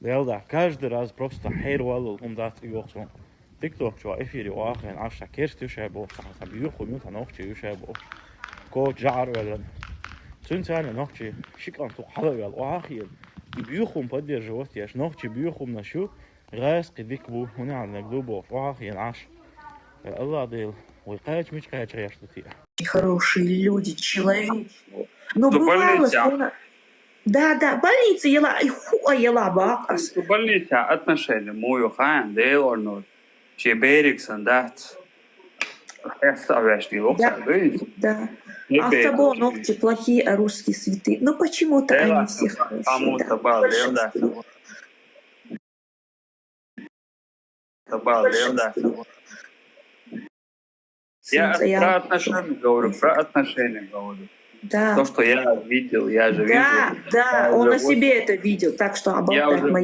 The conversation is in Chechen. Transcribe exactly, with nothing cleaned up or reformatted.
Дела да, каждый раз просто хьервалал хӀума дац и йохсон. ТикТок чу эфире вахен, аша керст ю шай боху, цхьа бюху мю та нохчи ю шай боху. Коч жаар велан. Цуьнца нохчи шикан ту хьала вел, охьахиен. И бюхум поддерживать еш, нохчи бюхум на шу, гайс ки дик бу, хуняннаг ду боху, охьахиен аш. Алла дел, вай кайч мич кайч геш ту тия. Хорошие люди, человечные. Ну, бывало, больница. Да, да, больница ела, и хуа ела бакъас. Больница отношения мою хаан, дел орнур. Че бериксан дац. Хьеста вешни локса, да? Да. А с тобой ногти плохие, а русские святые. Ну почему-то они все хорошие. Кому-то бал, да. Кому-то бал, да. Я про отношения говорю, про отношения говорю. Да. То, что я видел, я же вижу. Да, да, он на себе это видел, так что обалдеть моя.